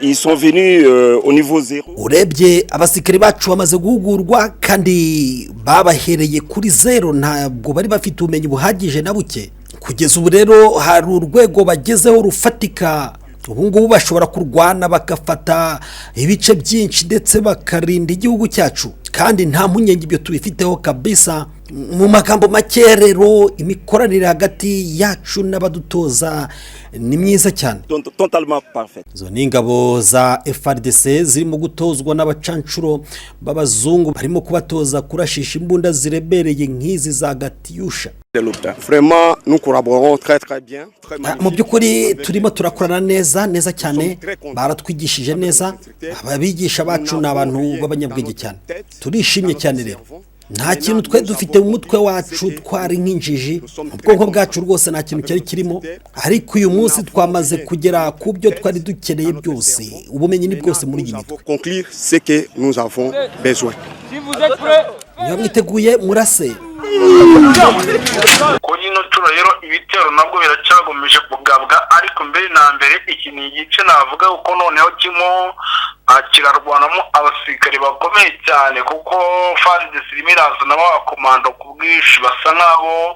Ils sont venus au niveau zéro. Urebye abasirikare bacu bamaze guhugurwa kandi babahereye kuri zero, ntabwo bari bafite ubumenyi buhagije na buke. Kugeza ubu rero hari urwego bagezeho rufatika. Ubu ngubu bashobora kurwana bagafata ibice byinshi ndetse bakarinda igihugu cyacu, kandi nta mpungenge, ibyo tubifiteho kabisa. Mu magambo make rero, imikoranire hagati yacu n'abadutoza ni myiza cyane. Totalement parfaite. Izo ni ingabo za FARDC zirimo gutozwa n'abacanshuro b'abazungu, barimo kubatoza kurashisha imbunda ziremereye nk'izi za Katyusha. Vraiment, nous collaborons très très bien. Très Mu by'ukuri turimo turakorana neza neza cyane, baratwigishije neza. Ababigisha bacu ni abantu b'abanyabwenge cyane, turishimye cyane. Rero nta kintu twe dufite mu mutwe wacu, twari nk'injiji mu bwonko bwacu rwose, nta kintu cyari kirimo. Ariko uyu munsi twamaze kugera ku byo twari dukeneye byose, ubumenyi ni bwose muri iyi mitwe. Conclure ce que nous avons besoin. Niba mwiteguye, murase. Kuri ino nshuro rero ibitero nabwo biracyagomeje kugabwa, ariko mbere na mbere iki ni igice navuga kuko noneho kirimo kirarwanamo abasirikare bakomeye cyane, kuko FARDC irimo irazanamo abakomando ku bwinshi, basa nk'abo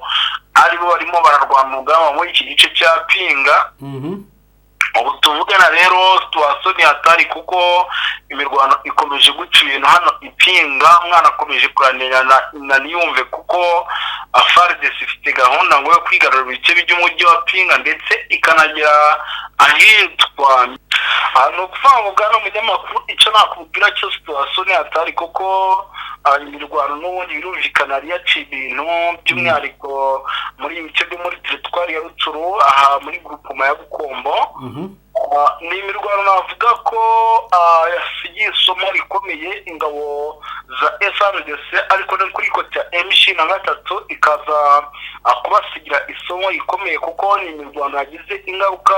aribo barimo bararwana urugamba muri iki gice cya Pinga. Ubu tuvugana rero situation ni hatari, kuko imirwano ikomeje guca ibintu hano i Pinga. Umwana akomeje kuranirana niyumve, kuko FARDC ifite gahunda ngo yo kwigarurira ibice by'umujyi wa Pinga ndetse ikanagera ahitwa. Ni ukuvuga ngo, bwana munyamakuru, icyo nakubwira cyo, situation ni hatari, kuko imirwano n'ubundi birumvikana yari yaciye ibintu, by'umwihariko muri ibi bice byo muri teritwari ya Rutshuru, aha muri groupement ya Bukombo. Ni imirwano navuga ko yasigiye isomo rikomeye ingabo za FARDC, ariko no kuri côté ya M23 ikaza kubasigira isomo rikomeye, kuko ni imirwano yagize ingaruka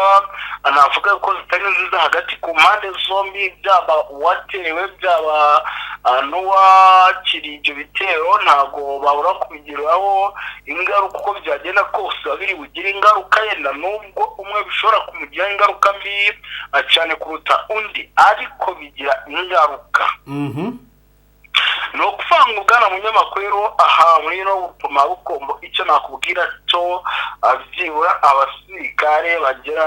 navuga ko zitari nziza hagati ku mpande zombi, byaba uwatewe, byaba n'uwakiriye ibyo bitero, ntabwo babura kubigiraho ingaruka. Uko byagenda kose biba biri bugire ingaruka, yenda nubwo umwe bishobora kumugiraho ingaruka mbi cyane kuruta undi, ariko bigira ingaruka. Ni ukuvuga ngo, bwana munyamakuru rero, aha muri ino bupoma Bukombo, icyo nakubwira cyo, byibura abasirikare bagera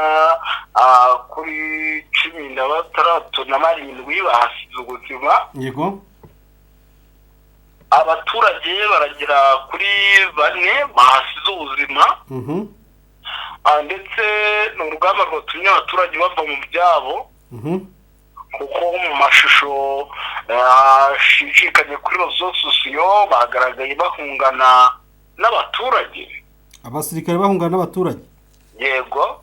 kuri 16 na 7 bahasize ubuzima. Abaturage baragera kuri bane bahasize ubuzima. Ndetse ni urugamba rwatumye abaturage bava mu byabo, kuko mu mashusho ashishikanye kuri réseaux sociaux bagaragaye bahungana n'abaturage. Abasirikare bahungana n'abaturage? Yego.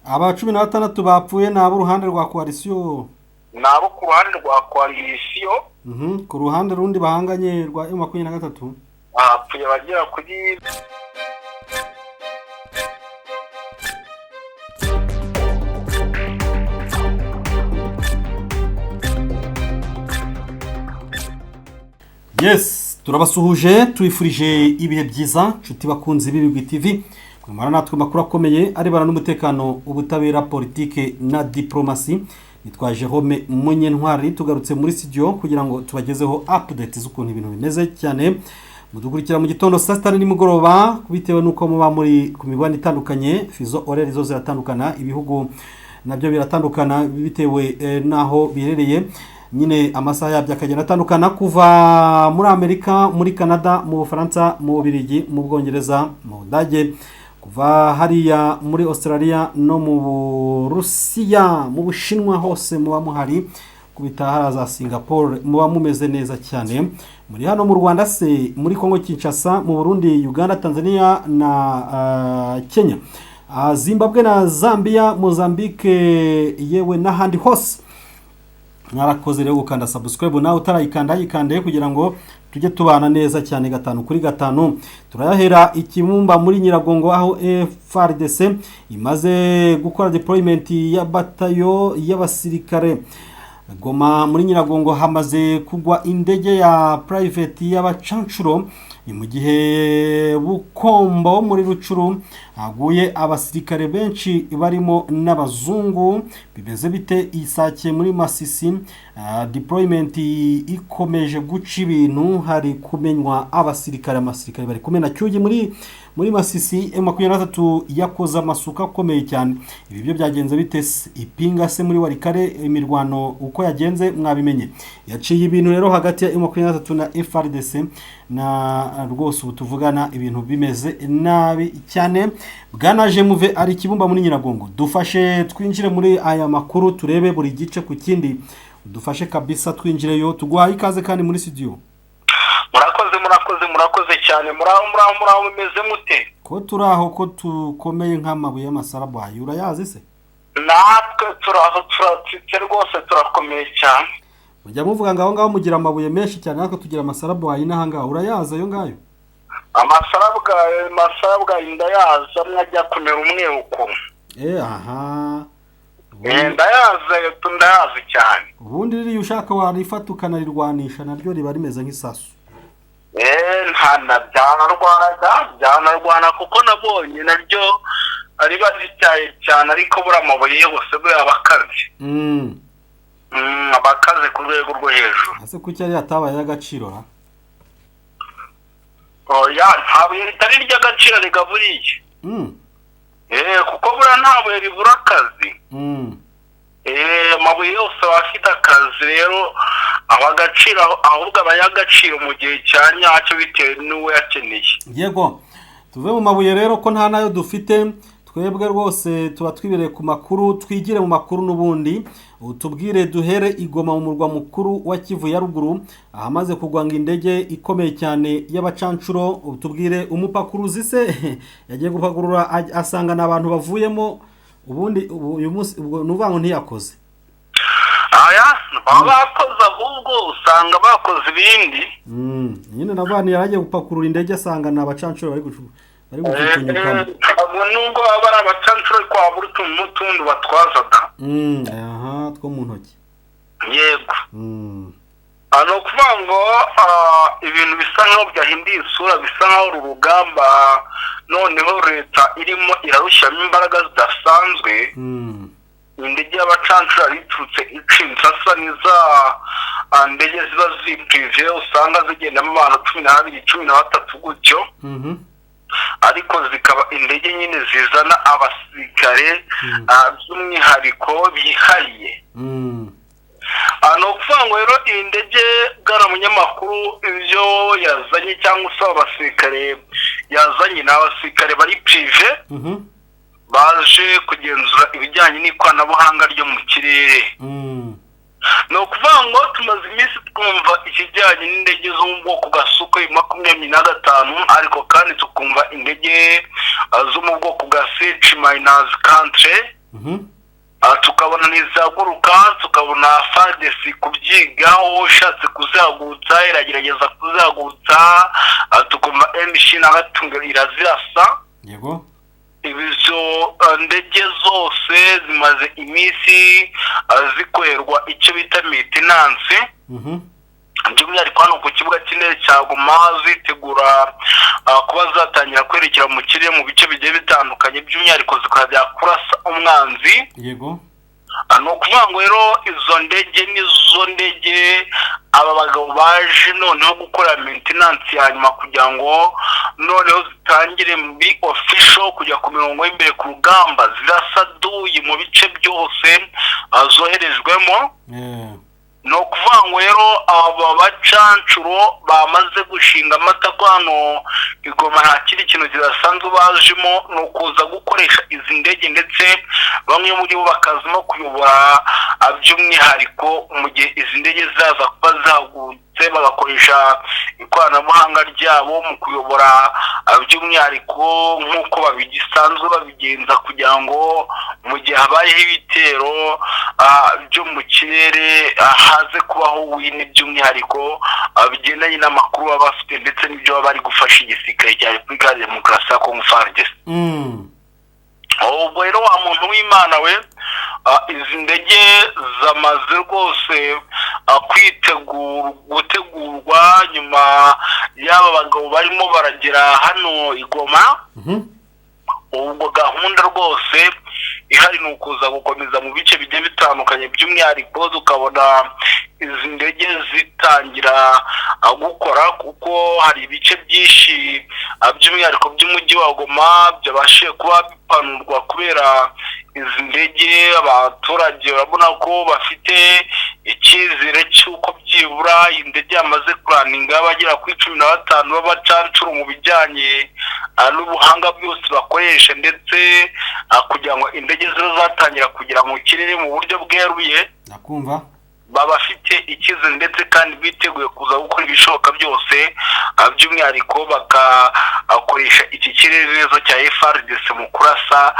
Aba 16 bapfuye ni ab'uruhande rwa coalition? Ni abo ku ruhande rwa coalition. Ku ruhande rundi bahanganye rwa M23? Bapfuye abagera kuri Yes, turabasuhuje, tubifurije ibihe byiza, nshuti bakunzi b'Ibigwi TV. Mwamara natwe amakuru akomeye arebana n'umutekano, ubutabera, politike na diplomasi. Nitwa Jerome Munyentwari, tugarutse muri studio kugira ngo tubagezeho update z'ukuntu ibintu bimeze cyane. Mudukurikira mu gitondo, saa sita, nimugoroba, bitewe n'uko muba muri ku migabane itandukanye. Fuseaux horaires zo ziratandukana, ibihugu nabyo biratandukana bitewe n'aho biherereye nyine, amasaha yabyo akagenda atandukana, kuva muri Amerika, muri Canada, mu Bufaransa, mu Bubiligi, mu Bwongereza, mu Budage, kuva hariya muri Australia no mu Burusiya, mu Bushinwa, hose muba muhari, kubita hariya za Singapore, muba mumeze neza cyane. Muri hano mu Rwanda se, muri Congo Kinshasa, mu Burundi, Uganda, Tanzania na Kenya, Zimbabwe na Zambia, Mozambique, yewe n'ahandi hose, mwarakoze rero gukanda subscribe. Nawe utarayikanda, yikande kugira ngo tujye tubana neza cyane gatanu kuri gatanu. Turayahera ikibumba muri Nyiragongo, aho FARDC imaze gukora deployment ya batayo y'abasirikare. Goma muri Nyiragongo hamaze kugwa indege ya private y'abacanshuro. Ni mu gihe Bukombo muri Rucuru haguye abasirikare benshi barimo n'abazungu. Bimeze bite Isake muri Masisi? Deployment ikomeje guca ibintu, hari kumenywa abasirikare, amasirikare bari kumena cyugi muri Masisi. M23 yakoze amasuka akomeye cyane. Ibi byo byagenze bite se? Ipinga se muri Walikale imirwano uko yagenze mwabimenye? Yaciye ibintu rero hagati ya M23 na FARDC, na rwose ubu tuvugana ibintu bimeze nabi cyane. Bwana Jemuve ari Kibumba muri Nyiragongo, dufashe twinjire muri aya makuru, turebe buri gice ku kindi, dufashe kabisa twinjireyo. Tuguhaye ikaze kandi muri studio. Murakoze, murakoze, murakoze cyane. Muraho, muraho, muraho, mumeze mute? Ko turi aho, ko tukomeye nk'amabuye y'amasarabwayi, urayazi se? Natwe turaho, turatsitse rwose, turakomeye cyane. Mujya muvuga ngo aho ngaho mugira amabuye menshi cyane, natwe tugira amasarabwayi n'ahangaha. Urayazi ayo ngayo? Amasarabwayi ndayazi, amwe ajya kumera umweru ukuntu. Aha. Ndayazi, ndayazi cyane. Ubundi ririya ushaka warifata ukanarirwanisha, naryo riba rimeze nk'isasu. Nta byanarwanaga, byanarwana, kuko nabonye naryo riba rityaye cyane, ariko buriya amabuye yose buriya aba akaze. Aba akaze ku rwego rwo hejuru. Ese kuki yari yatabaye ay'agaciro ra? Oya, nta buye ritari iry'agaciro rigaburiye. Kuko buriya nta buye ribura akazi. Amabuye yose aba afite akazi, rero aba agaciro, ahubwo aba ay'agaciro mu gihe cya nyacyo bitewe n'uwo yakeneye. Yego, tuve mu mabuye rero ko nta nayo dufite twebwe, rwose tuba twibereye ku makuru, twigire mu makuru n'ubundi. Utubwire, duhere igoma mu murwa mukuru wa Kivu ya Ruguru, ahamaze kugwanga indege ikomeye cyane y'abacancuro. Utubwire, umupakuruzi se yagiye gupakurura asanga ni abantu bavuyemo, ubundi uyu munsi ubwo ni ukuvuga ngo ntiyakoze? Aya baba bakoze, ahubwo usanga bakoze ibindi. Nyine navani yaragiye gupakurura indege asanga ni abacancuro bari gucukunyukamo. Nubwo baba ari abacancuro, ariko wabura utuntu n'utundi batwazaga. Aha two mu ntoki. Yego. Ni ukuvuga ngo ibintu bisa nkaho byahinduye isura, bisa nkaho uru rugamba noneho leta irimo irarushyiramo imbaraga zidasanzwe. Indege y'abacancuro yari iturutse ica insasa, ni za ndege ziba zipirive, usanga zigendamo abantu 12, 13 gutyo, ariko zikaba indege nyine zizana abasirikare by'umwihariko bihariye. Ni ukuvuga ngo rero iyi ndege, bwana munyamakuru, ibyo yazanye cyangwa se abasirikare yazanye ni abasirikare bari privé, baje kugenzura ibijyanye n'ikoranabuhanga ryo mu kirere. Ni ukuvuga ngo tumaze iminsi twumva ikijyanye n'indege zo mu bwoko bwa Sukhoi 25, ariko kandi tukumva indege zo mu bwoko bwa CH minus quatre, tukabona ntizaguruka, tukabona FARDC kubyigaho, ushatse kuzihagurutsa iragerageza kuzihagurutsa, tukumva M23 irazirasa. Izo ndege zose zimaze iminsi zikorerwa icyo bita maintenance, by'umwihariko hano ku kibuga cy'indege cya Goma, zitegura kuba zatangira kwerekera mu kirere mu bice bigiye bitandukanye, by'umwihariko zikajya kurasa umwanzi. Ni ukuvuga ngo rero izo ndege nizo ndege aba bagabo baje noneho gukora maintenance ya nyuma, kugira ngo noneho zitangire muri official kujya ku mirongo y'imbere ku rugamba, zirasaduye mu bice byose zoherejwemo. Ni ukuvuga ngo rero aba bacancuro bamaze gushinga amatako hano i Goma, nta kindi kintu kidasanzwe bajemo, ni ukuza gukoresha izi ndege, ndetse bamwe muri bo bakaza no kuyobora, by'umwihariko mu gihe izi ndege zaza kuba zahagurutse, bagakoresha ikoranabuhanga ryabo mu kuyobora, by'umwihariko nk'uko babisanzwe babigenza, kugira ngo mu gihe habayeho ibitero byo mu kirere haze kubaho win, by'umwihariko bigendanye n'amakuru baba bafite ndetse n'ibyo baba bari gufasha igisirikare cya Repubulika ya Demokarasi ya Kongo, FARDC. Ubwo rero wa muntu w'Imana we, izi ndege zamaze rwose gutegurwa nyuma. y'aba bagabo barimo baragera hano i Goma. Ubwo gahunda rwose ihari ni ukuza gukomeza mu bice bigiye bitandukanye, by'umwihariko tukabona izi ndege zitangira gukora, kuko hari ibice byinshi by'umwihariko by'umujyi wa Goma byabashije kuba bipanurwa kubera izi ndege. Abaturage urabona ko bafite icyizere cy'uko byibura iyi ndege yamaze kuraninga bagera kuri 15 b'abacancuro mu bijyanye n'ubuhanga bwose bakoresha, ndetse kugira ngo indege zibe zatangira kugera mu kirere mu buryo bweruye. Ndakumva. Baba bafite icyizere ndetse kandi biteguye kuza gukora ibishoboka byose, by'umwihariko bakakoresha iki kirere neza cya FARDC mu kurasa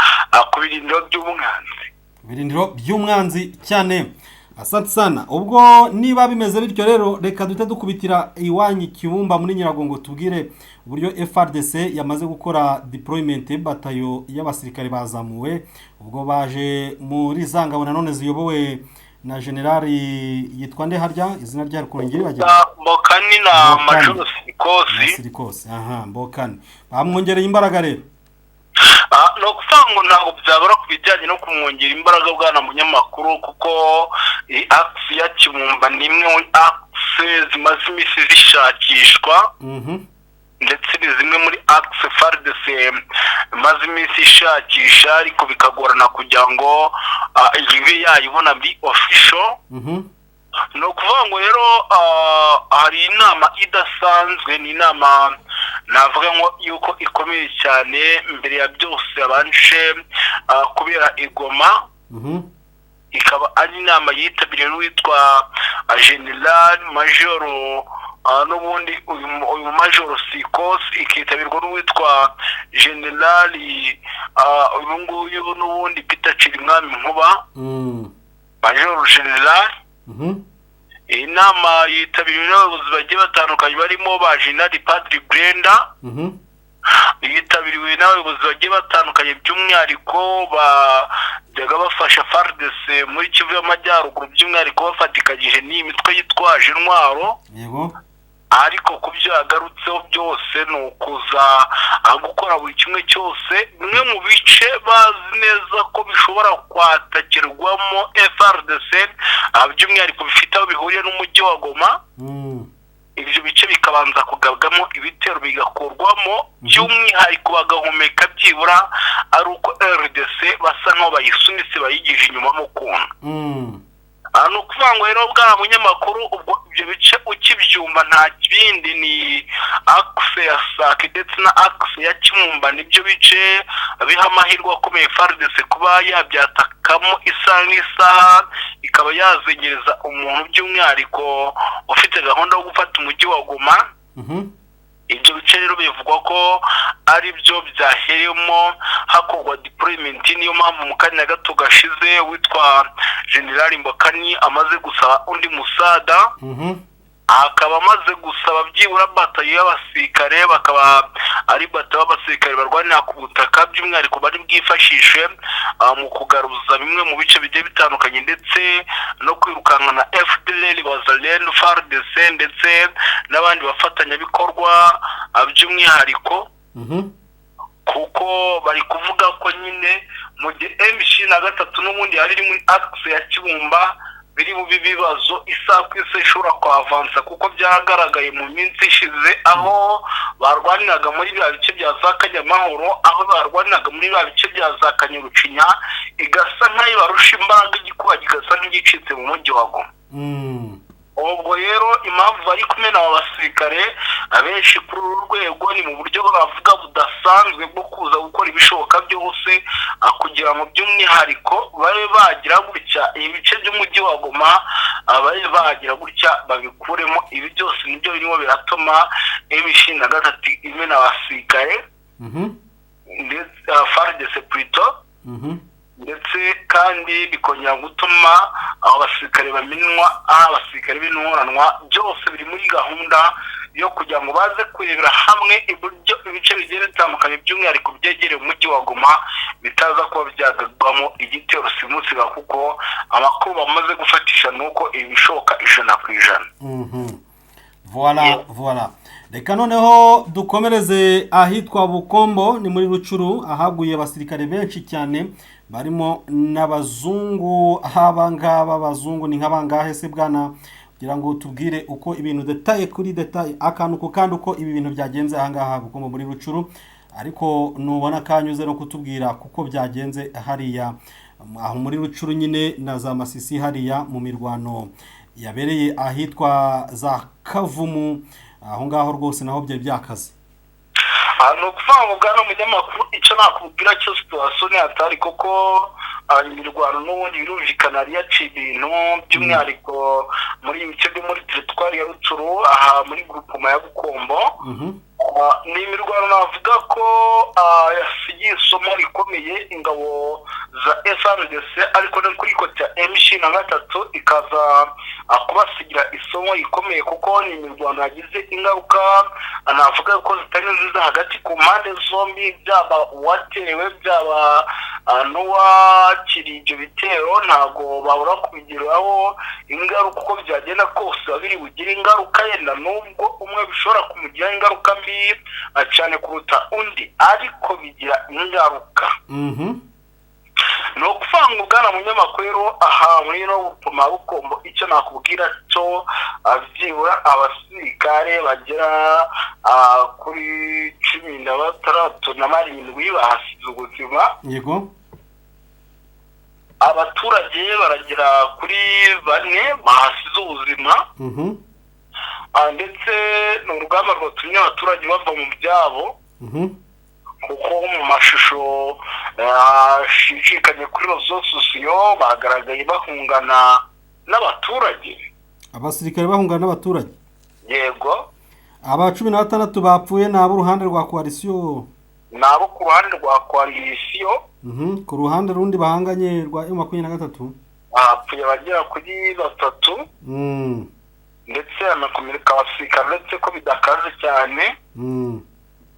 ku birindiro by'umwanzi. Ibirindiro by'umwanzi cyane. Asante sana. Ubwo niba bimeze bityo rero, reka duhite dukubitira iwanyu Kibumba muri Nyiragongo, tubwire uburyo FARDC yamaze gukora deployment, batayo y'abasirikare bazamuwe, ubwo baje muri za ngabo nanone ziyobowe na generali yitwa nde harya, izina rya rukongera bagira Mbokani na Mbokani. Majoro Sikosi. Sirikose, aha Mbokani bamwongereye imbaraga rero. Ni ukuvuga ngo ntabwo byabura ku bijyanye no kumwongera imbaraga, bwana munyamakuru, kuko iyi axe ya Kibumba ni imwe muri axe zimaze iminsi zishakishwa, ndetse ni zimwe muri axe FARDC imaze iminsi ishakisha, ariko bikagorana kugira ngo ibe yayibona bi official. Ni ukuvuga ngo rero hari inama idasanzwe, ni inama navuga ngo yuko ikomeye cyane, mbere ya byose yabanje kubera i Goma, ikaba ari inama yitabiriwe n'uwitwa General Major n'ubundi uyu Major Sikosi, ikitabirwa n'uwitwa General uyu nguyu n'ubundi Peter Chirimwami Nkuba, Major General. Iyi nama yitabiriwe n'abayobozi bagiye batandukanye barimo ba General Patrick Brenda, yitabiriwe n'abayobozi bagiye batandukanye, by'umwihariko bajyaga bafasha FARDC muri Kivu y'Amajyaruguru, by'umwihariko bafatikanyije n'iyi mitwe yitwaje intwaro. Ariko ku byo yagarutseho byose ni ukuza gukora buri kimwe cyose, bimwe mu bice bazi neza ko bishobora kwatakirwamo FARDC, by'umwihariko bifite aho bihuriye n'umujyi wa Goma, ibyo bice bikabanza kugabwamo ibitero bigakurwamo, by'umwihariko bagahumeka byibura ari uko RDC basa nkaho bayisunitse bayigije inyuma mu kuntu. Ni ukuvuga ngo rero bwa munyamakuru, ubwo ibyo bice ukibyumva nta kindi ni axe ya Sake ndetse na axe ya Kibumba, nibyo bice biha amahirwe akomeye FARDC kuba yabyatakamo isaha n'isaha, ikaba yazengereza umuntu by'umwihariko ufite gahunda yo gufata umujyi wa Goma. Ibyo bice rero bivugwa ko ari byo byahereyemo hakorwa deployment. Niyo mpamvu mu kanya gato gashize witwa General Mbokani amaze gusaba undi musada, akaba amaze gusaba byibura batayo y'abasirikare, bakaba ari batayo y'abasirikare barwanira ku butaka, by'umwihariko bari bwifashishwe mu kugaruza bimwe mu bice bigiye bitandukanye, ndetse no kwirukankana FDLR, Wazalendo, FARDC ndetse n'abandi bafatanyabikorwa, by'umwihariko kuko bari kuvuga ko nyine mu gihe M23 n'ubundi yari iri muri axe ya Kibumba, biri bube ibibazo isaha ku isaha ishobora kwavansa, kuko byagaragaye mu minsi ishize aho barwaniraga muri bya bice bya za Kanyamahoro, aho barwaniraga muri bya bice bya za Kanyarucinya, igasa nk'aho ibarusha imbaraga, igikuba kigasa nk'igicitse mu mujyi wa Goma. Ubwo rero impamvu bari kumena aba basirikare abenshi kuri uru rwego ni mu buryo bavuga budasanzwe bwo kuza gukora ibishoboka byose, kugira ngo by'umwihariko babe bagira gutya ibice by'umujyi wa Goma, babe bagira gutya babikuremo. Ibi byose nibyo birimo biratuma M23 imena abasirikare ndetse FARDC plutôt, ndetse kandi bikongera gutuma abo basirikare bamenywa ari abasirikare b'intoranwa. Byose biri muri gahunda yo kugira ngo baze kurebera hamwe uburyo ibice bigiye bitandukanye, by'umwihariko byegereye umujyi wa Goma, bitaza kuba byagabwamo igitero simusiga, kuko amakuru bamaze gufatisha ni uko ibishoboka 100%. Voilà, voilà. Reka noneho dukomereze ahitwa Bukombo, ni muri Rucuru, ahaguye abasirikare benshi cyane barimo n'abazungu. Aba ngaba abazungu ni nk'abangahe se bwana, kugira ngo tubwire uko ibintu détail kuri détail, akantu ku kandi, uko ibi bintu byagenze ahangaha Bukombo muri Rucuru? Ariko nubona kanyuze no kutubwira kuko byagenze hariya aho muri Rucuru nyine na za Masisi, hariya mu mirwano yabereye ahitwa za Kavumu, aho ngaho rwose naho byari byakaze. Ni ukuvuga ngo bwana munyamakuru, icyo nakubwira cyo, situation ni hatari, kuko imirwano n'ubundi birumvikana yari yaciye ibintu, by'umwihariko muri ibi bice byo muri teritwari ya Rucuru, aha muri groupement ya Bukombo. Ni imirwano navuga ko yasigiye isomo rikomeye ingabo za FARDC, ariko no kuri côté ya M23 ikaza kubasigira isomo rikomeye, kuko ni imirwano yagize ingaruka navuga ko zitari nziza hagati ku mpande zombi, byaba uwatewe, byaba n'uwakiriye ibyo bitero, ntabwo babura kubigiraho ingaruka. Uko byagenda kose biba biri bugire ingaruka, yenda nubwo umwe bishobora kumugiraho ingaruka mbi cyane kuruta undi, ariko bigira ingaruka. Ni ukuvuga ngo bwana munyamakuru rero, aha muri ino groupement Bukombo, icyo nakubwira cyo, byibura abasirikare bagera kuri 16 na 7 bahasize ubuzima. Abaturage baragera kuri 4 bahasize ubuzima. Ndetse ni urugamba rwatumye abaturage bava mu byabo, kuko mu mashusho ashishikanye kuri réseaux sociaux bagaragaye bahungana n'abaturage. Abasirikare bahungana n'abaturage? Yego. Aba 16 bapfuye ni ab'uruhande rwa coalition? Ni abo ku ruhande rwa coalition. Ku ruhande rundi bahanganye rwa M23? Hapfuye abagera kuri 3, ndetse hanakomereka abasirikare, uretse ko bidakaze cyane.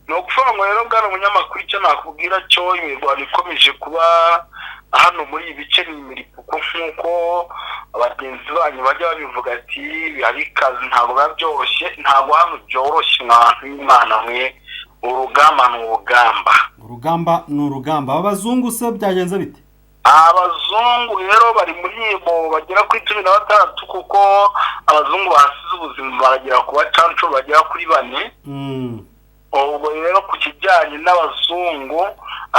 Ni ukuvuga ngo rero bwana munyamakuru, icyo nakubwira cyo, imirwano ikomeje kuba hano muri ibi bice ni imiripuko, nk'uko bagenzi banyu bajya babivuga ati biba bikaze, ntabwo biba byoroshye, ntabwo hano byoroshye. Mwantu w'Imana mwe, urugamba ni urugamba. Urugamba ni urugamba. Aba bazungu se byagenze bite? Abazungu rero bari muri bo bagera kuri 16, kuko abazungu basize ubuzima baragera ku bacanco bagera kuri 4. Ubwo rero ku kijyanye n'abazungu,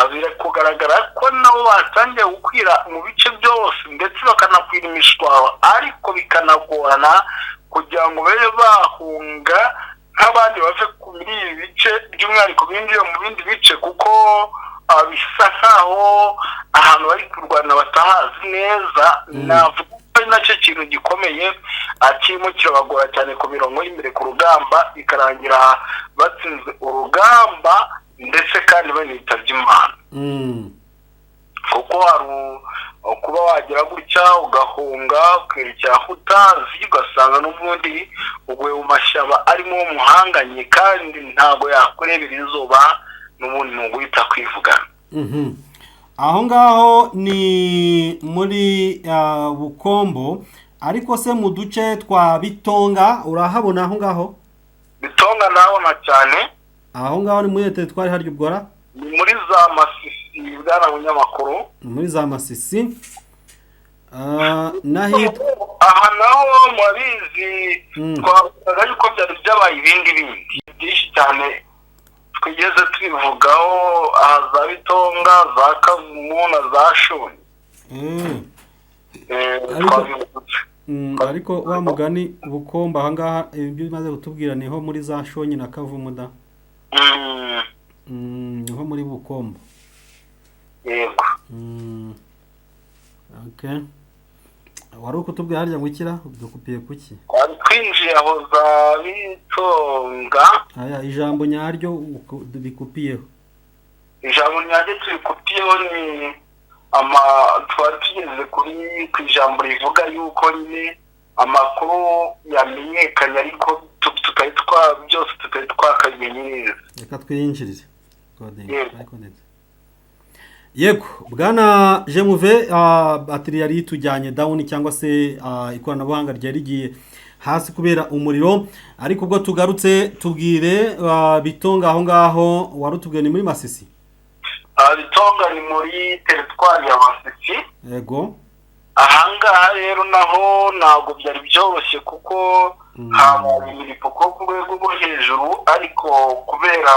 biri kugaragara ko nabo batangiye gukwira mu bice byose, ndetse bakanakwira imishwaro, ariko bikanagorana kugira ngo babe bahunga nk'abandi bave muri ibi bice, by'umwihariko binjiye mu bindi bice, kuko bisa nkaho ahantu bari kurwana batahazi neza. Navuga ko ari nacyo kintu gikomeye kirimo kirabagora cyane ku mirongo y'imbere ku rugamba, bikarangira batsinze urugamba ndetse kandi banitabye Imana, kuko hari kuba wagira gutya ugahunga ukerekera aho utazi, ugasanga n'ubundi uguye mu mashyamba arimo uwo muhanganye, kandi ntabwo yakurebera izuba, n'ubundi ni uguhita kwivugana. Aho ngaho ni muri Bukombo, ariko se mu duce twa Bitonga urahabona aho ngaho? Bitonga ndabona cyane. Aho ngaho ni muri teritwari harya ubwora? Ni muri za Masisi, bwana munyamakuru. Ni muri za Masisi. N'ahitwa Aha naho murabizi, twavugaga yuko byari byabaye ibindi bindi byinshi cyane twigeze tubivugaho aha za Bitonga, za Kavumu na za Shoni. Twabivuze. Ariko wa mugani Bukombo aha ngaha, ibyo umaze kutubwira niho muri za Shonyi na Kavumu da. Niho muri Bukombo. Yego. Okay. Wari ukutubwira harya ngo ikira dukupiye kuki? Twari twinjiye aho za Bitonga. Aya ijambo nyaryo bikupiyeho. Ijambo nyaryo turikupiyeho ni ama twari tugeze kuri ku ijambo rivuga yuko nyine amakuru yamenyekanye, ariko tutari twa byose tutari twakabimenye neza. Reka twiyinjirire. Recording. Yego. Recording. Yego, bwana Jemuve, batiri yari itujyanye down cyangwa se ikoranabuhanga ryari rigiye hasi kubera umuriro, ariko ubwo tugarutse tubwire Bitonga aho ngaho wari utubwiye ni muri Masisi. Bitonga ni muri teritwari ya Masisi. Yego. Ahangaha rero naho ntabwo byari byoroshye kuko habaye imiripuko ku rwego rwo hejuru, ariko kubera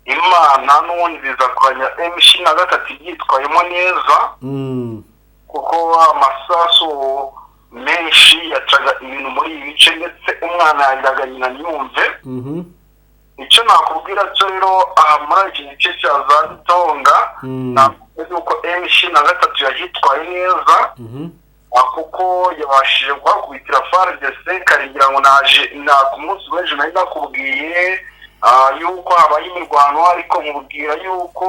Imana n'ubundi biza kuranya M23 yitwayemo neza, kuko amasasu menshi yacaga ibintu muri ibi bice, ndetse umwana yajyaga nyina ntiyumve. Icyo nakubwira cyo rero aha muri iki gice cya za Bitonga, navuga yuko M23 yahitwaye neza, kuko yabashije kuhakubitira FARDC karingira ngo naje na ku munsi w'ejo nari nakubwiye yuko habaye imirwano, ariko nkubwira yuko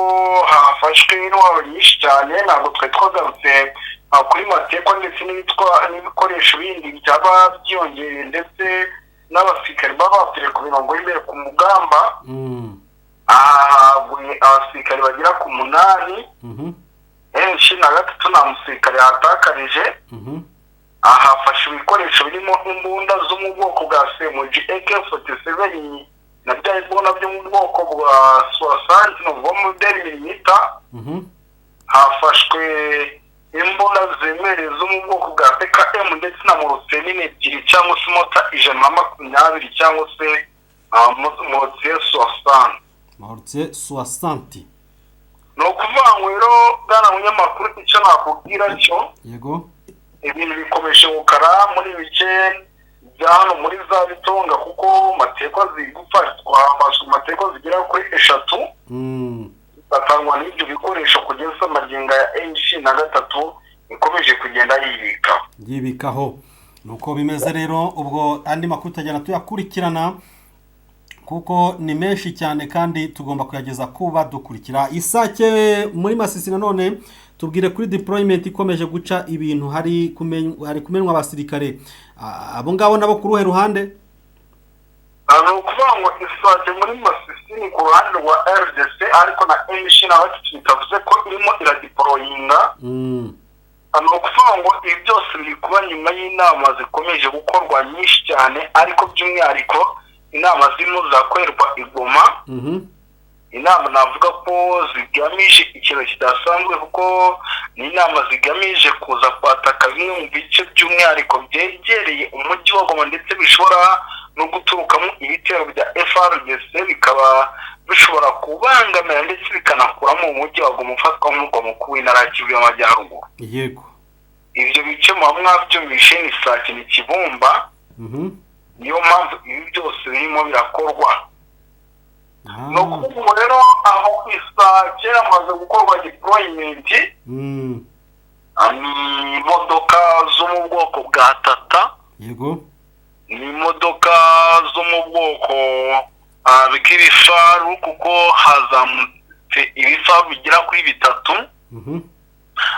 hafashwe intwaro nyinshi cyane. Ntabwo twari twagarutse kuri matekwa ndetse n'ibikoresho bindi byaba byiyongereye, ndetse n'abasirikare baba bapfiriye ku mirongo y'imbere ku mugamba. Aha haguye abasirikare bagera ku 8. M23 nta musirikare yahatakarije. Aha hafashe ibikoresho birimo imbunda zo mu bwoko bwa SMG, AK-47 na bya bibunda byo mu bwoko bwa soixante novembre milimita. Hafashwe imbunda zemereye zo mu bwoko bwa PKM ndetse na mortier nini ebyiri cyangwa se mortier 120 cyangwa se mortier 60. Mortier 60. Ni ukuvuga ngo rero bwana munyamakuru, icyo nakubwira cyo, Yego. ibintu bikomeje gukara muri bice bya hano muri za Bitonga, kuko matekwa ziri gufatwa, matekwa zigera kuri 3 batangwa n'ibyo bikoresho kugeza amagingo ya M23 ikomeje kugenda yibika. Yibikaho. Nuko bimeze rero, ubwo andi makuru tugenda tuyakurikirana kuko ni menshi cyane kandi tugomba kuyageza kuba dukurikira. Isake muri Masisi nanone tubwire kuri deployment ikomeje guca ibintu, hari kumenwa abasirikare. Abo ngabo nabo ku ruhe ruhande? Ni ukuvuga ngo Isake muri Masisi ni ku ruhande rwa RDC, ariko na M23 bitavuze ko irimo iradeployinga. Ni ukuvuga ngo ibi byose biri kuba nyuma y'inama zikomeje gukorwa nyinshi cyane, ariko by'umwihariko inama zirimo zakorerwa i Goma. Inama navuga ko zigamije ikintu kidasanzwe, kuko ni inama zigamije kuza kwataka bimwe mu bice by'umwihariko byegereye umujyi wa Goma, ndetse bishobora no guturukamo ibitero bya FARDC, bikaba bishobora kubangamira ndetse bikanakuramo umujyi wa Goma ufatwa nk'umurwa mukuru w'intara ya Kivu y'Amajyaruguru. Ibyo bice muba mwabyumvishe ni Sake, ni Kibumba. Niyo mpamvu ibi byose birimo birakorwa. Ni ukuvuga ngo rero aho Isake hamaze gukorwa deployment, ni imodoka zo mu bwoko bwa Tata, ni imodoka zo mu bwoko bw'ibifaru, kuko hazamutse ibifaru bigera kuri 3.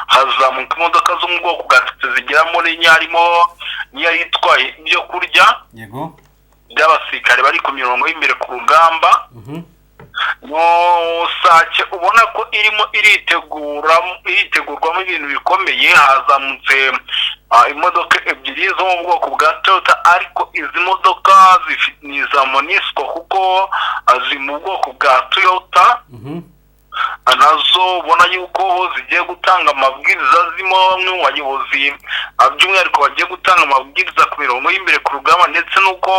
Hazamuka imodoka zo mu bwoko bwa Tata zigera muri 4, harimo n'iyo itwaye ibyo kurya by'abasirikare bari ku mirongo y'imbere ku rugamba. Mu Sake ubona ko irimo iritegurwamo ibintu bikomeye. Hazamutse imodoka ebyiri zo mu bwoko bwa Toyota, ariko izi modoka ni iza MONUSCO kuko ziri mu bwoko bwa Toyota. Nazo ubona yuko zigiye gutanga amabwiriza, zirimo bamwe mu bayobozi by'umwihariko bagiye gutanga amabwiriza ku mirongo y'imbere ku rugamba ndetse n'uko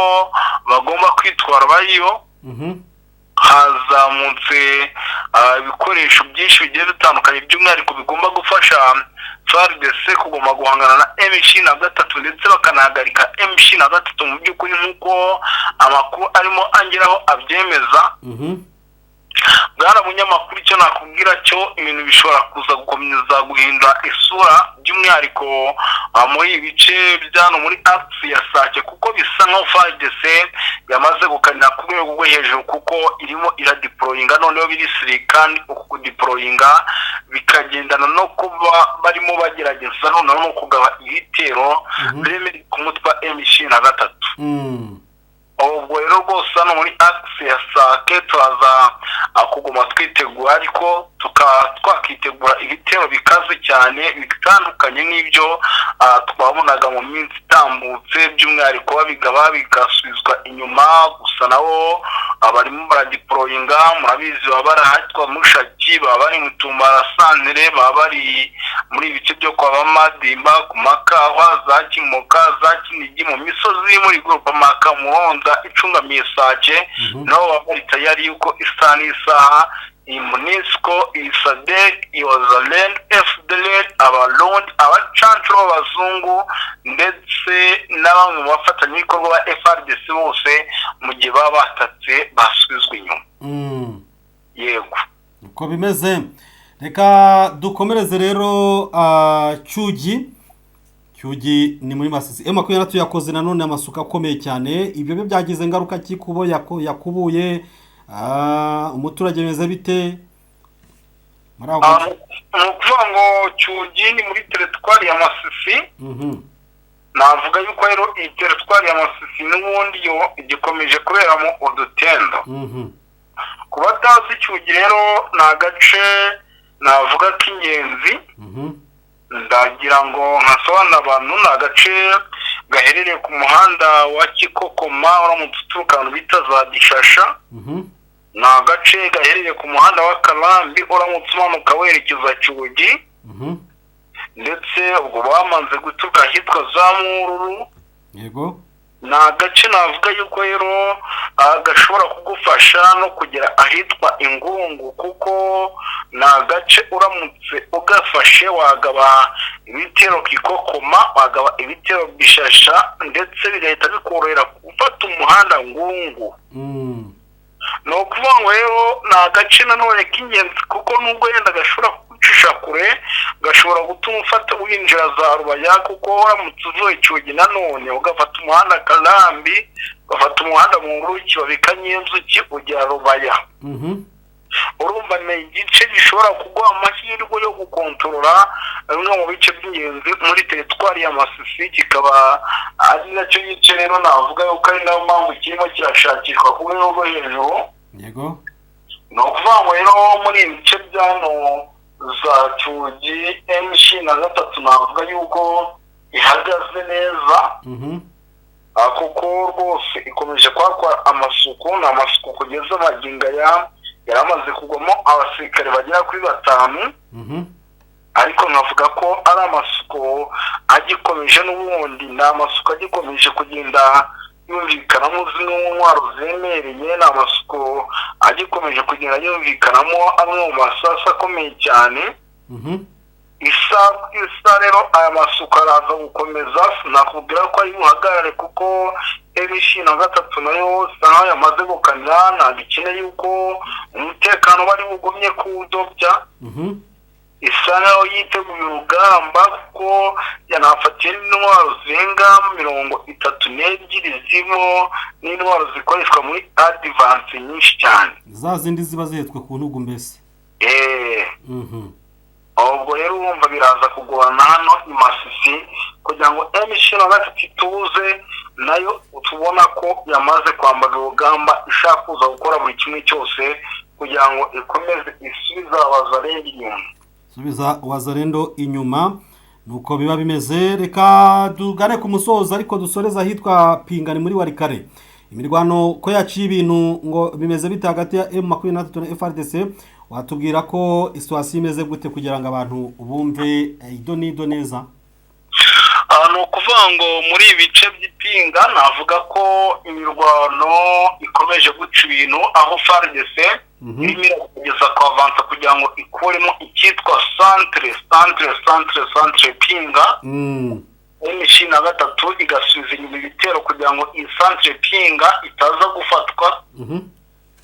bagomba kwitwara bariyo. Hazamutse ibikoresho byinshi bigiye bitandukanye, by'umwihariko bigomba gufasha FARDC kugomba guhangana na M23 ndetse bakanahagarika M23 mu by'ukuri, nk'uko amakuru arimo angeraho abyemeza. Bwana munyamakuru, icyo nakubwira cyo, ibintu bishobora kuza gukomeza guhindura isura, by'umwihariko muri ibi bice bya hano muri axe ya Sake, kuko bisa nkaho FARDC yamaze gukanira ku rwego rwo hejuru, kuko irimo iradeployinga noneho birisiri, kandi uku kudeployinga bikagendana no kuba barimo bagerageza noneho no kugaba ibitero biremereye ku mutwe wa M23. Ubwo rero rwose hano muri axe ya Sake turaza kuguma twitegura, ariko tukaba twakitegura ibitero bikaze cyane bitandukanye n'ibyo twabonaga mu minsi itambutse, by'umwihariko babigaba bigasubizwa inyuma. Gusa nabo barimo baradiporoyinga, murabizi baba barahatwa Mushaki, baba bari mu Tumba santere, baba bari muri ibice byo kwa Bamadimba, ku Makawa, za Kimoka, za Kinigi, mu misozi muri Maka, Muhonza icungamiye Sake. Nabo baba bari tayari yuko isaha n'isaha iyi MONUSCO, iyi SADC, iyi Wazalendo, FDLR, Abarundi, abacancuro b'abazungu ndetse na bamwe mu bafatanyabikorwa ba FARDC bose, mu gihe baba batatse basubizwa inyuma. Yego. Uko bimeze, reka dukomereze rero Cyugi. Cyugi ni muri Masisi. M23 yakoze nanone amasuka akomeye cyane. Ibyo byo byagize ingaruka ki kubo yakubuye umuturage? Bimeze bite muri ako gace? Ni ukuvuga ngo Cyugi ni muri teritwari ya Masisi. Navuga yuko rero iyi teritwari ya Masisi n'ubundi yo igikomeje kuberamo udutendo. Ku batazi Cyugi rero, ni agace navuga k'ingenzi. Ndagira ngo nkasobanurira abantu, ni agace gaherereye ku muhanda wa Kikokoma uramutse uturuka ahantu bita za Gishasha. Ni agace gaherereye ku muhanda wa Karambi uramutse umanuka werekeza Cyugi. Ndetse ubwo bamaze guturuka ahitwa za Mururu. Ni agace navuga yuko rero gashobora kugufasha no kugera ahitwa Ingungu, kuko ni agace uramutse ugafashe wagaba ibitero Kikokoma, wagaba ibitero Bishasha, ndetse bigahita bikorohera gufata umuhanda Ngungu. Ni ukuvuga ngo rero ni agace nanone k'ingenzi, kuko nubwo yenda gashobora kugucisha kure, gashobora gutuma ufata winjira za Rubaya, kuko uramutse uvuye Cyugi nanone ugafata umuhanda Karambi, ugafata umuhanda mu Nguruki babika Nyinzuki, ugera Rubaya. Urumva ni igice gishobora kuguha amahirwe yo gukontorora bimwe mu bice by'ingenzi muri teritwari ya Masisi, kikaba ari nacyo gice rero navuga yuko ari nayo mpamvu kirimo kirashakishwa ku rwego rwo hejuru. Ni ukuvuga ngo rero muri ibi bice bya hano za Cyugi, M23 navuga yuko ihagaze neza. Kuko rwose ikomeje kuhakora amasuku. Ni amasuku kugeza magingo aya yari amaze kugwamo abasirikare bagera kuri batanu. Ariko nkavuga ko ari amasuku agikomeje n'ubundi, ni amasuku agikomeje kugenda yumvikanamo zimwe mu ntwaro ziremereye, ni amasuku agikomeje kugenda yumvikanamo amwe mu masasu akomeye cyane. Isaha ku isaha rero aya masuku araza gukomeza, sinakubwira ko ari buhagarare, kuko M23 nayo isa nkaho yamaze gukanira, ntabwo ikeneye yuko umutekano bari bugumye kuwudobya. Isa nkaho yiteguye urugamba, kuko yanafatiye n'intwaro zirenga 32, zirimo n'intwaro zikoreshwa muri advance nyinshi cyane. Za zindi ziba zihetswe ku ntugu mbese. Ubwo rero urumva biraza kugorana hano i Masisi kugira ngo M23 ituze, nayo tubona ko yamaze kwambara urugamba, ishaka kuza gukora buri kimwe cyose kugira ngo ikomeze isubize Abazalendo inyuma. Subiza Wazalendo inyuma, nuko biba bimeze. Reka tugane ku musozo, ariko dusoreza ahitwa Pingani muri Walikale. Imirwano ko yaciye ibintu, ngo bimeze bite hagati ya M23 na FARDC? Watubwira ko situation imeze gute kugira ngo abantu bumve ido n'ido neza? Ni ukuvuga ngo muri ibi bice by'Ipinga navuga ko imirwano ikomeje guca ibintu, aho FARDC irimo iragerageza kuavansa kugira ngo ikuremo icyitwa centre Pinga. M23 igasubiza inyuma ibitero kugira ngo iyi centre Pinga itaza gufatwa.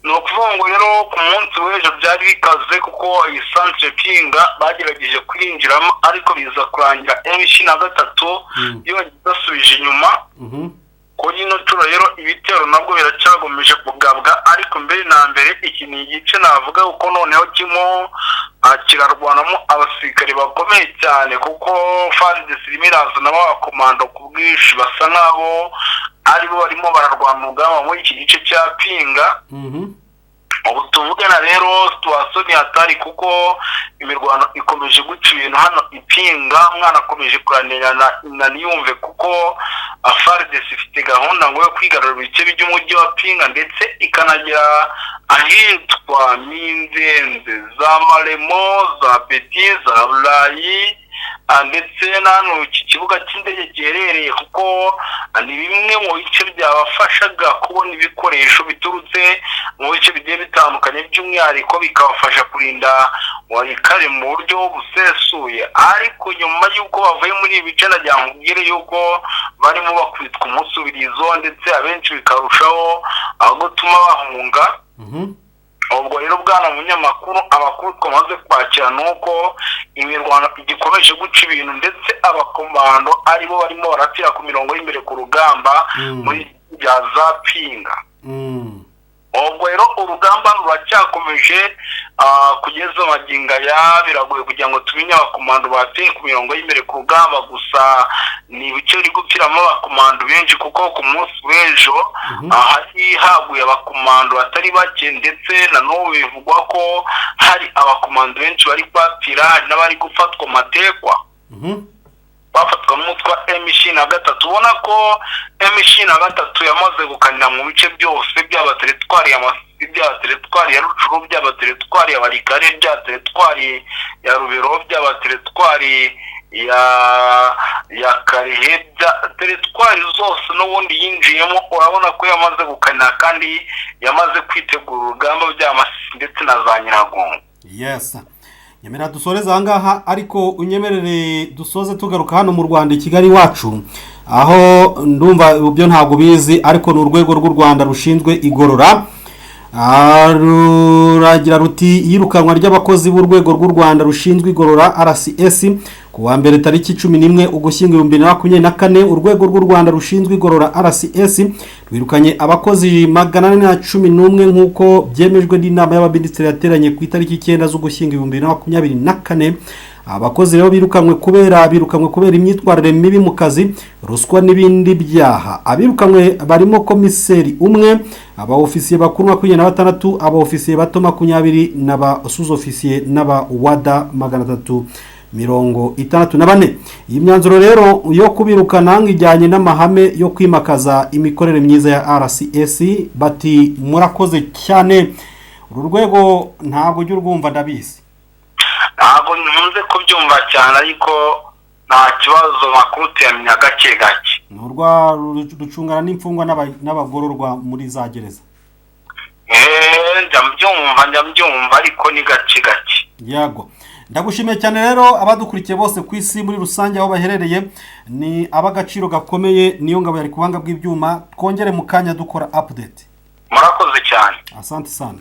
Ni ukuvuga ngo rero ku munsi w'ejo byari bikaze, kuko iyi centre Pinga bagerageje kwinjiramo, ariko biza kurangira M23 yongeye ibasubije inyuma. Kuri ino nshuro rero ibitero nabwo biracyagomeje kugabwa, ariko mbere na mbere iki ni igice navuga kuko noneho kirimo kirarwanamo abasirikare bakomeye cyane, kuko FARDC irimo irazanamo abakomando ku bwinshi, basa nk'abo aribo barimo bararwana urugamba muri iki gice cya Pinga. Ubu tuvugana rero, situation ni hatari, kuko imirwano ikomeje guca ibintu hano ipinga. Umwana akomeje kuranirana na niyumve, kuko FARDC ifite gahunda ngo yo kwigarurira ibice by'umujyi wa Pinga, ndetse ikanagera ahitwa Minzenze, za Maremo, za Peti, za Burayi, ndetse na hano iki kibuga cy'indege giherereye, kuko ni bimwe mu bice byabafashaga kubona ibikoresho biturutse mu bice bigiye bitandukanye, by'umwihariko bikabafasha kurinda Walikale mu buryo busesuye. Ariko nyuma y'uko bavuye muri ibi bice, nagira ngo nkubwire y'uko barimo bakubitwa umusubirizo, ndetse abenshi bikarushaho gutuma bahunga. Ubwo rero, bwana munyamakuru, amakuru twamaze kwakira ni uko imirwano igikomeje guca ibintu, ndetse abakomando aribo barimo barapfira ku mirongo y'imbere ku rugamba muri bya za Pinga. Ubwo rero urugamba ruracyakomeje kugeza magingo aya. Biragoye kugira ngo tumenye abakomando bateye ku mirongo y'imbere ku rugamba, gusa ni ibice biri gupfiramo abakomando benshi, kuko ku munsi w'ejo hari haguye abakomando batari bake, ndetse na n'ubu bivugwa ko hari abakomando benshi bari kuhapfira, hari n'abari gufatwa matekwa, bafatwa n'umutwe wa M23. Ubona ko M23 yamaze gukanira mu bice byose, byaba teritwari ya Masisi, byaba teritwari ya Rutshuru, byaba teritwari ya Walikale, byaba teritwari ya Lubero, byaba teritwari ya Kalehe, bya teritwari zose n'ubundi yinjiyemo. Urabona ko yamaze gukanira kandi yamaze kwitegura urugamba, bya Masisi ndetse na za Nyiragongo. Yes, nyemera dusoreze aha ngaha, ariko unyemerere dusoze tugaruka hano mu Rwanda, i Kigali iwacu, aho ndumva ibyo ntabwo bizi, ariko ni urwego rw'u Rwanda rushinzwe igorora. Ruragira ruti: "Iyirukanwa ry'abakozi b'urwego rw'u Rwanda rushinzwe igorora, RCS." Ku wa mbere tariki 11 Ugushyingo 2024, urwego rw'u Rwanda rushinzwe igorora, RCS, rwirukanye abakozi 411, nk'uko byemejwe n'inama y'abaminisitiri yateranye ku itariki 9 z'Ugushyingo 2024. Abakozi rero birukanwe kubera imyitwarire mibi mu kazi, ruswa n'ibindi byaha. Abirukanwe barimo komiseri umwe, aba ofisiye bakuru 26, aba ofisiye bato 20, n'aba sous-officier n'aba wada 364. Iyi myanzuro rero yo kubirukana ngo ijyanye n'amahame yo kwimakaza imikorere myiza ya RCS. Bati murakoze cyane. Uru rwego ntabwo ujya urwumva, ndabizi. Ntabwo nkunze kubyumva cyane, ariko nta kibazo, makuru tuyamenya gake gake. Ni urwa rucungana n'imfungwa n'abagororwa muri za gereza. Njya mbyumva, ariko ni gake gake. Yego, ndagushimiye cyane rero. Abadukurikiye bose ku isi muri rusange aho baherereye ni ab'agaciro gakomeye. Niyo ngabo yari ku buhanga bw'ibyuma. Twongere mu kanya dukora update. Murakoze cyane. Asante sana.